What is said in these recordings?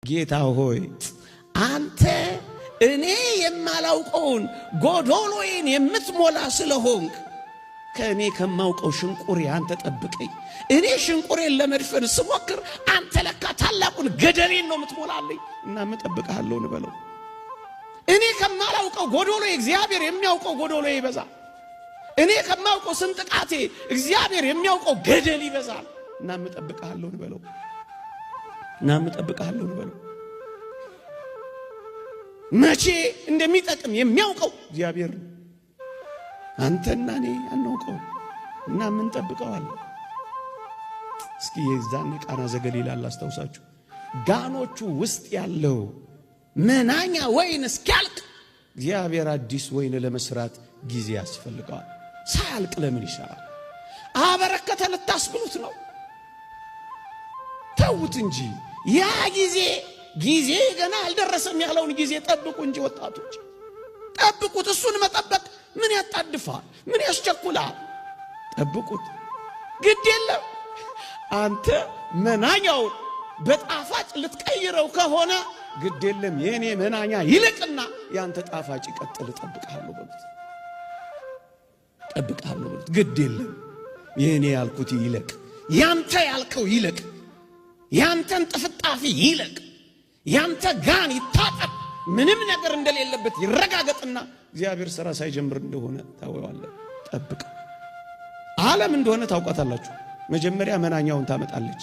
ጌታ ሆይ፣ አንተ እኔ የማላውቀውን ጎዶሎዬን የምትሞላ ስለሆንክ ከእኔ ከማውቀው ሽንቁሬ አንተ ጠብቀኝ። እኔ ሽንቁሬን ለመድፈን ስሞክር አንተ ለካ ታላቁን ገደሌን ነው የምትሞላልኝ እና እጠብቅሃለሁ እንበለው። እኔ ከማላውቀው ጎዶሎ እግዚአብሔር የሚያውቀው ጎዶሎ ይበዛል። እኔ ከማውቀው ስንጥቃቴ እግዚአብሔር የሚያውቀው ገደል ይበዛል እና እጠብቅሃለሁ እንበለው እና እጠብቅሃለሁ እንበለው። መቼ እንደሚጠቅም የሚያውቀው እግዚአብሔር ነው። አንተና እኔ አናውቀው እና ምን ጠብቀዋለን? እስኪ የዛን ቃና ዘገሊላ ላስታውሳችሁ። ጋኖቹ ውስጥ ያለው መናኛ ወይን እስኪያልቅ እግዚአብሔር አዲስ ወይን ለመስራት ጊዜ ያስፈልገዋል። ሳያልቅ ለምን ይሰራል? አበረከተ ልታስብሉት ነው። ተዉት እንጂ፣ ያ ጊዜ ጊዜ ገና አልደረሰም ያለውን ጊዜ ጠብቁ እንጂ ወጣቶች፣ ጠብቁት። እሱን መጠበቅ ምን ያጣድፋል? ምን ያስቸኩላል? ጠብቁት። ግድ የለም፣ አንተ መናኛውን በጣፋጭ ልትቀይረው ከሆነ ግድ የለም፣ የእኔ መናኛ ይልቅና ያንተ ጣፋጭ ይቀጥል። እጠብቅሃለሁ በሉት፣ እጠብቅሃለሁ በሉት። ግድ የለም፣ የእኔ ያልኩት ይለቅ፣ ያንተ ያልከው ይለቅ፣ ያንተን ጥፍጣፊ ይለቅ፣ ያንተ ጋን ይታጠብ፣ ምንም ነገር እንደሌለበት ይረጋገጥና እግዚአብሔር ሥራ ሳይጀምር እንደሆነ ታወዋለህ። ጠብቅ። ዓለም እንደሆነ ታውቃታላችሁ። መጀመሪያ መናኛውን ታመጣለች።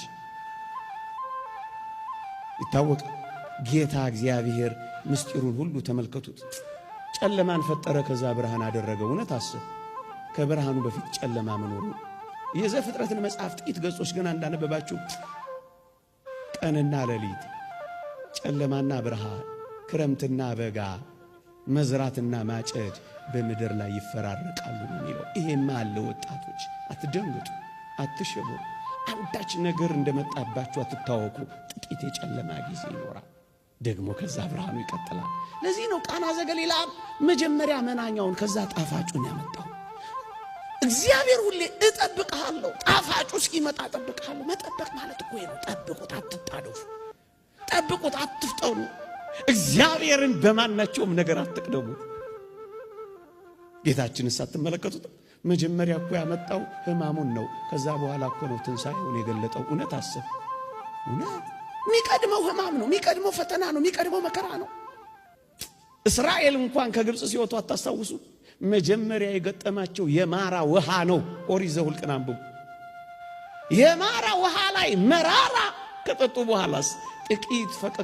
ይታወቃል። ጌታ እግዚአብሔር ምስጢሩን ሁሉ ተመልከቱት። ጨለማን ፈጠረ፣ ከዛ ብርሃን አደረገ። እውነት አስብ። ከብርሃኑ በፊት ጨለማ መኖሩ የዘፍጥረትን መጽሐፍ ጥቂት ገጾች ገና እንዳነበባችሁ ቀንና ሌሊት፣ ጨለማና ብርሃን፣ ክረምትና በጋ፣ መዝራትና ማጨድ በምድር ላይ ይፈራረቃሉ ነው የሚለው። ይሄማ አለ። ወጣቶች፣ አትደንግጡ፣ አትሸበሩ። አንዳች ነገር እንደመጣባችሁ አትታወኩ። ጥቂት የጨለማ ጊዜ ይኖራል፣ ደግሞ ከዛ ብርሃኑ ይቀጥላል። ለዚህ ነው ቃና ዘገሊላ መጀመሪያ መናኛውን ከዛ ጣፋጩን ያመጣው። እግዚአብሔር ሁሌ እጠብቅሃለሁ፣ ጣፋጩ እስኪመጣ እጠብቅሃለሁ። መጠበቅ ማለት እኮ ነው። ጠብቁት፣ አትጣደፉ። ጠብቁት፣ አትፍጠኑ። እግዚአብሔርን በማናቸውም ነገር አትቅደሙት። ጌታችንን ሳትመለከቱት መጀመሪያ እኮ ያመጣው ሕማሙን ነው። ከዛ በኋላ እኮ ነው ትንሣኤውን የገለጠው። እውነት አስብ። እውነት የሚቀድመው ሕማም ነው፣ የሚቀድመው ፈተና ነው፣ የሚቀድመው መከራ ነው። እስራኤል እንኳን ከግብፅ ሲወጡ አታስታውሱ? መጀመሪያ የገጠማቸው የማራ ውሃ ነው። ኦሪት ዘኍልቍን አንብቡ። የማራ ውሃ ላይ መራራ ከጠጡ በኋላስ ጥቂት ፈቀቅ